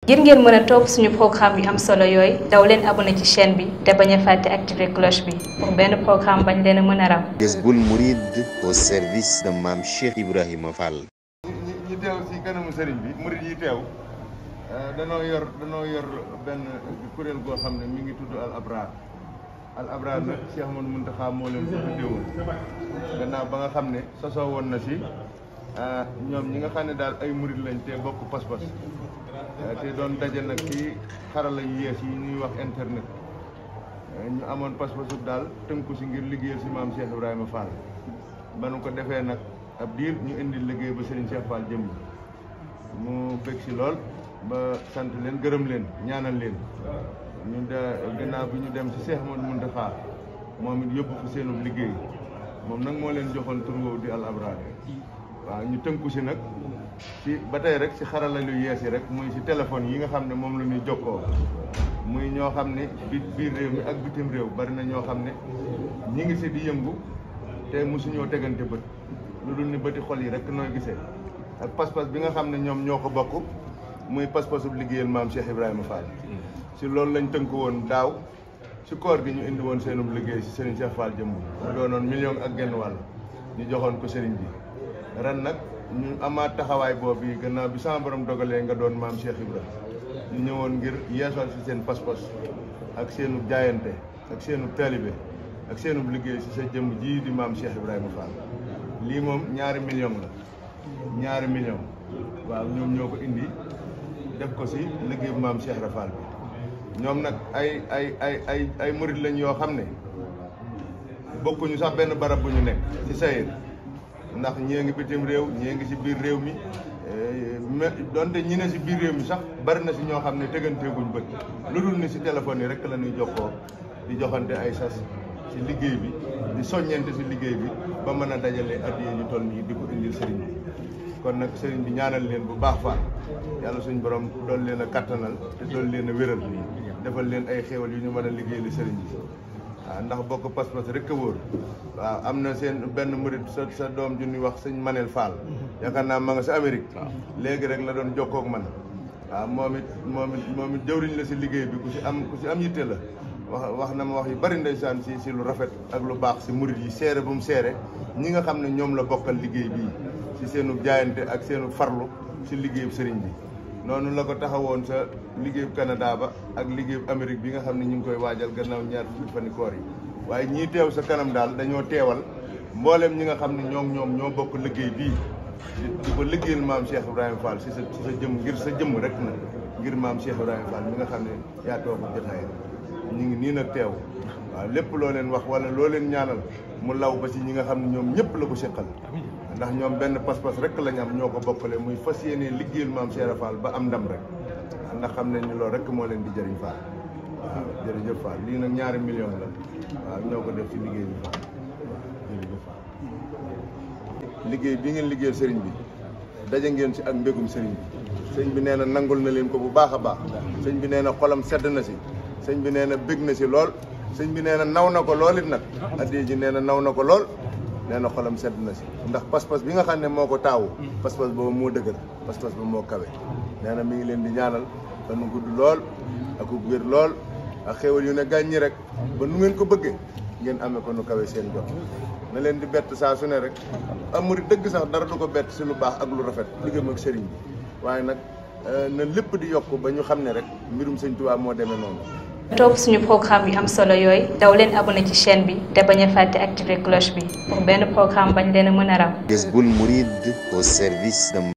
ngir ngeen mën a topp suñu programme yu am solo yooyu daw leen abonné ci chaîne bi te bañ a fàtte activer cloche bi pour benn programme bañ leen a mën a ram. Jazboul Mouride au service de Mame Cheikh Ibrahima Fall. ñi teew si kanamu sëriñ bi murid yi teew danoo yor benn kuréel goo xam ne mi ngi tudd Al Abrar nag Cheikh Ahmadou Mountakha moo leen ko tuddeewoon gannaaw ba nga xam ne sosoo woon na si ñoom ñi nga xam ne daal ay murid lañ te bokk pas-pas te doon daje nag ci xarala yu yees yi ñuy wax internet ñu amoon pas-pasu daal tënku si ngir liggéeyal si maam Cheikh Ibrahima Fall ba nu ko defee nag ab diir ñu indi liggéey ba Serigne Cheikh Fall jëm mu fekk si lool ba sant leen gërëm leen ñaanal leen ñu gannaaw bi ñu dem si Cheikh Ahmadou Mountakha moom it yóbbu ko seenu liggéey moom nag moo leen joxoon tur woowu di Al Abrar waaw ñu tënku si nag ci ba tey rek si xarala lu yees yi rek muy si téléphone yi nga xam ne moom la ñuy jokkoo muy ñoo xam ne biir réew mi ak bitim réew bari na ñoo xam ne ñi ngi si di yëngu te mosuñoo tegante bët lu dul ni bëti xol yi rek nooy gisee ak pas-pas bi nga xam ne ñoom ñoo ko bokk muy pas-pasu liggéeyal maam Cheikh Ibrahima Fall si loolu lañ tënku woon daaw si koor gi ñu indi woon seenum liggéey si Serigne Cheikh Fall jëmb mu doonoon million ak genn wàll ñu joxoon ko Serigne bi ren nag ñu amaat taxawaay boobu yi gannaaw bi sama borom dogalee nga doon maam Cheikh Ibrahima ñu ñëwoon ngir yeesal si seen pas-pas ak seenu jaayante ak seenu taalibe ak seenu liggéey si sa jëmm ji di maam Cheikh Ibrahima Fall lii moom ñaari million waaw ñoom ñoo ko indi def ko si liggéey bu maam Cheikh Ibrahima Fall bi ñoom nag ay murid lañ yoo xam ne bokkuñu sax benn barab bu ñu nekk ci sayir ndax ñii ngi bitim réew ñii ngi si biir réew mi donte ñi ne si biir réew mi sax bari na si ñoo xam ne teganteeguñ bët lu dul ni si téléphone yi rek la ñuy jokkoo di joxante ay sas si liggéey bi di soññante si liggéey bi ba mën a dajale addiya ñu toll nii di ko indil sëriñ bi kon nag sëriñ bi ñaanal leen bu baax fa yàlla suñ borom dool leen a kattanal te dool leen a wéral defal leen ay xéewal yu ñu mën a liggéey li sëriñ bi waaw ndax bokk pas-pas rek a wóor waaw am na seen benn murid sa doom ju ñuy wax sëñ Manel Fall yaakaar naa ma nga sa Amérique léegi rek la doon jokkoo ak man waaw moom it jëwriñ la si liggéey bi ku si am yitte la wax na ma wax yu bari ndeysaan si lu rafet ak lu baax si murid yi seere bu mu seere ñi nga xam ne ñoom la bokkal liggéey bii si seenu jaayante ak seenu farlu si liggéeyu sëriñ bi noonu la ko taxawoon sa liggéeyu Canada ba ak liggéeyu Amérique bi nga xam ne ñu ngi koy waajal gannaaw ñaar fukki fani koor yi waaye ñii teew sa kanam daal dañoo teewal mbooleem ñi nga xam ne ñoom ñoo bokk liggéey bii di ko liggéeyal maam Cheikh Ibrahima Fall si sa jëm ngir sa jëmm rek na ngir maam Cheikh Ibrahima Fall mi nga xam ne yaa toog jotaay ñu ngi nii nag teew waaw lépp loo leen wax wala loo leen ñaanal mu law ba ci ñi nga xam ne ñoom ñëpp la ko seqal ndax ñoom benn pas-pas rek lañ am ñoo ko bokkale muy fas yéene liggéeyal maam Cheikh Fall ba am ndam rek ndax xam nañ ni loolu rek moo leen di jëriñ Fall waaw jërëjëf Fall lii nag ñaari million la waaw ñoo ko def ci liggéey bi Fall jërëjëf Fall liggéey bi ngeen liggéeyal sëriñ bi daje ngeen ci ak mbégum sëriñ bi sëñ bi nee na nangul na leen ko bu baax a baax sëñ bi nee na xolam sedd na si sëñ bi nee na bég na si lool sëñ bi nee na naw na ko lool it nag addiya ji nee na naw na ko lool nee na xolam sedd na si ndax pas-pas bi nga xam ne moo ko taawu pas-pas boobu moo dëgër pas-pas ba moo kawe nee na mi ngi leen di ñaanal ba nu gudd lool ak wér lool ak xéwal yu ne gàññi rek ba nu ngeen ko bëggee ngeen amee ko nu kawe seen jot na leen di bett saa su ne rek amuri dëgg sax dara du ko bett si lu baax ak lu rafet diggam ak sëriñ bi waaye nag na lépp di yokk ba ñu xam ne rek mbirum sëñ Tuubaa moo demee noonu. topp suñu programme yu am solo yooyu daw leen abonné ci chaîne bi te bañ a fàtte activer cloche bi pour benn programme bañ leen a mën a ram. Jazboul Mouride au service de